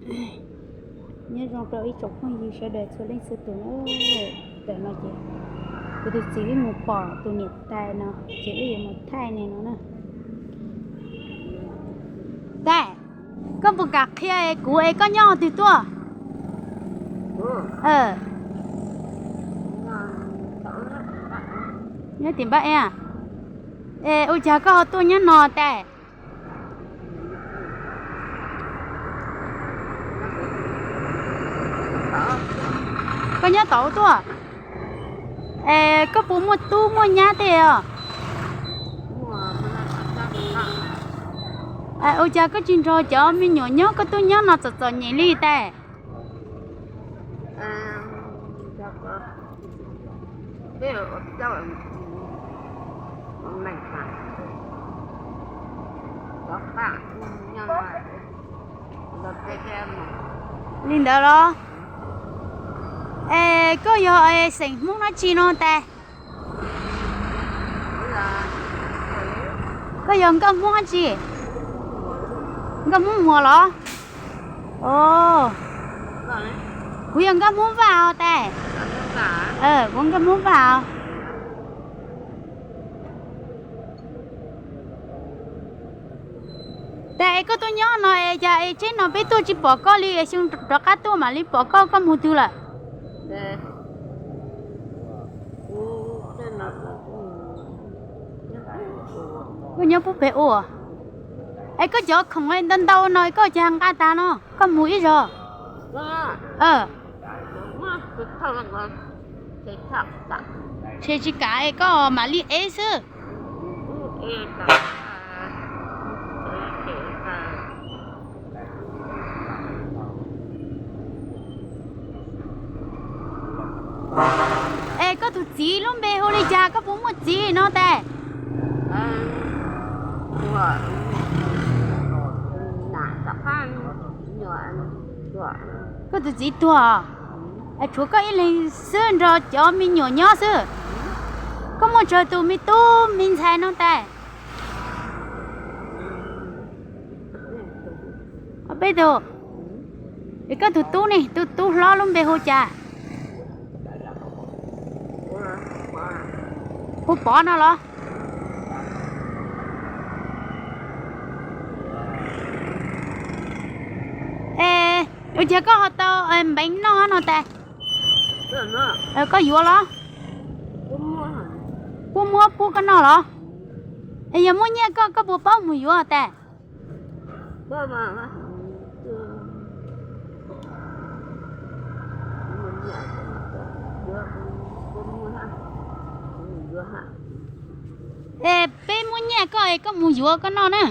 Nyob zoo rau ib tsoom phooj ywg sawv daws txhua leej txhua tus na. Tam no ces kuv tus txiv wb mus pom tus niam tais no ces wb yuav mus thaij nws no na. Tais, koj puas kam qhia kuv es koj nyob twg tuaj? Nyob tim npab e. Es ua cas koj ho tuaj nyob no tais? Koj nyob tod tuaj. Es koj puas muaj tub muaj nyab tej os? Ua cas koj tsis nrog cov me nyuam nyob, koj tuaj nyob no txom txom nyem li tais? Li ntawd los? Es koj yog xeem Hmoob dab tsi no tais? Koj yog nkauj Hmoob dab tsi? Nkauj Hmoob Muas los? Kuv yog nkauj Hmoob Vaj os tais. Kuv nkauj Hmoob Vaj os. Tais es koj tuaj nyob no es cas es tsheb no peb tuaj tsis pom koj li es xyoo rov qab tuaj mam li pom koj, koj mus twg lawm? Koj nyob pub pem ua. Es koj cov khoom ntau ntau no koj cas nqa tag no koj mus ib zog? Ces tsis kam es koj mam li ev xwb. Es koj tus txiv lub npe hu li cas, koj puas muaj txiv no tais? Koj tus txiv tuag, tshuav koj ib leeg xwb nrog cov me nyuam nyob xwb. Koj muaj tsawg tus me tub me ntxhais no tais? Peb tug. Es koj tus tub ne, tus tub hlob lub npe hu cas? Hu Pov no los? Es ua cas koj ho tau npeev noj no tais? Koj yuav los? Puab muab pub koj noj los? Es yog muab nyiaj koj, koj puas paub mus yuav tais? Es peb muab nyiaj koj es koj mus yuav koj noj na.